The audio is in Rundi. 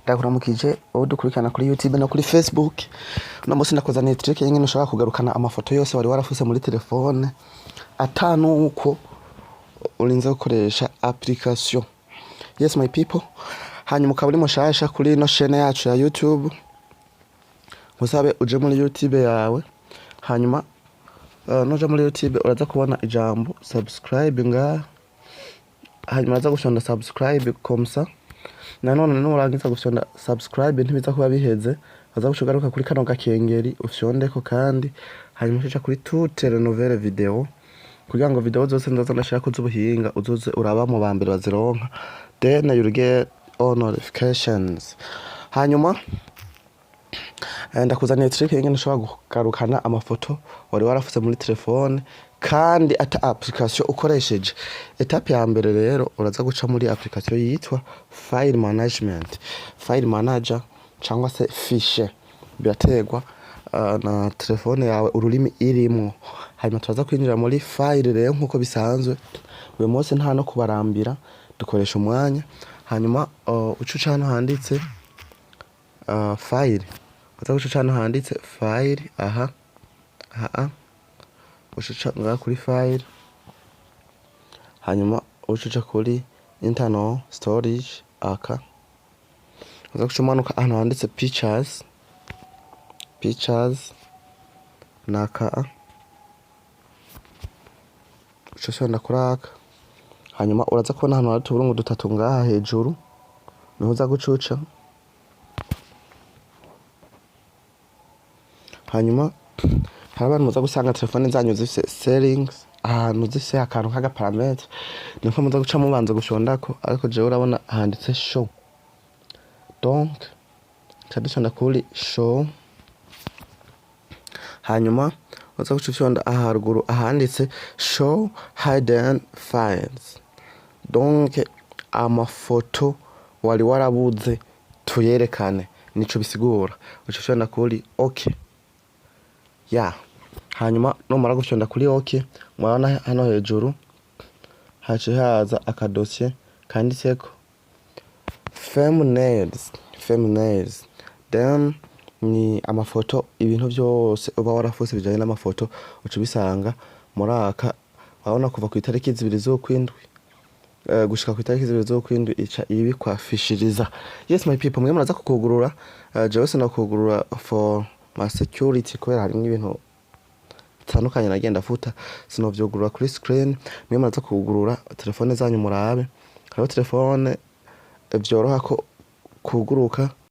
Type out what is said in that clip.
Ndakuramukije wowe dukurikirana kuri YouTube no kuri Facebook. Uno munsi ndakuzaniye trick y'ingene ushobora kugarukana amafoto yose wari warafuse muri telefone ata nuko urinze gukoresha application. Yes, my people. Hanyuma ukaba uri mushasha kuri ino chaîne yacu ya YouTube, nkusabe uje muri YouTube yawe. Hanyuma nuja muri YouTube uraza kubona ijambo "subscribe" ngaha. Hanyuma uraza gufyonda "subscribe" comme ça. Nanone nurangiza gufyonda "subscribe", ntibiza kuba biheze, uza guca ugaruka kuri kano gakengeri, ufyondeko kandi. Hanyuma uca kuri "toutes les nouvelles vidéos" kugira ngo video zose nzoza ndashirako z'ubuhinga uzoze uraba mu ba mbere bazironka. Then you'll get all notifications. Hanyuma ndakuzaniye trick y'ingene ushobora kugarukana amafoto wari warafuse muri telefone kandi ata application ukoresheje. Étape ya mbere rero, uraza guca muri application yitwa file management, file manager cyangwa se fichier, biraterwa na telefone yawe ururimi irimwo. Hanyuma turaza kwinjira muri file rero nkuko bisanzwe. Uyu munsi nta no kubarambira, dukoresha umwanya. Hanyuma uca uca hano handitse file, uza guca uca hano handitse file aha aha, uca uca ngaha kuri file. Hanyuma uca uca kuri internal storage aka, uza guca umanuka ahantu handitse pictures. Pictures naka, uca ufyonda kuri aka. Hanyuma uraza kubona ahantu hari utuburungu dutatu ngaha hejuru, niho uza guca uca. Hanyuma hari abantu muza gusanga telefone zanyu zifise settings, ahantu zifise akantu k'aga paramètre, niko muza guca mubanza gufyondako. Ariko jewe urabona handitse show, donc ca dufyonda kuri show. Hanyuma uza guca ufyonda aha haruguru ahanditse "show hidden files", donc amafoto wari warabuze tuyerekane, nico bisigura. Uca ufyonda kuri OK ya. Hanyuma numara gufyonda kuri OK, murabona hano hejuru haciye haza akadosiye kanditseko thumbnails. Thumbnails then ni amafoto. Ibintu vyose uba warafuse bijanye n'amafoto uca ubisanga muri aka. Urabona kuva ku itariki 2 z'ukwindwi gushika ku itariki 2 z'ukwindwi ica ibikwafishiriza. Yes, my people, mwe muraza kukugurura. Jewe sinakugurura for my security kubera harimwo ibintu bitandukanye nagenda futa, sinovyugurura kuri screen. Mwe muraza kugurura telefone zanyu murabe, hariho telefone vyoroha ko kuguruka.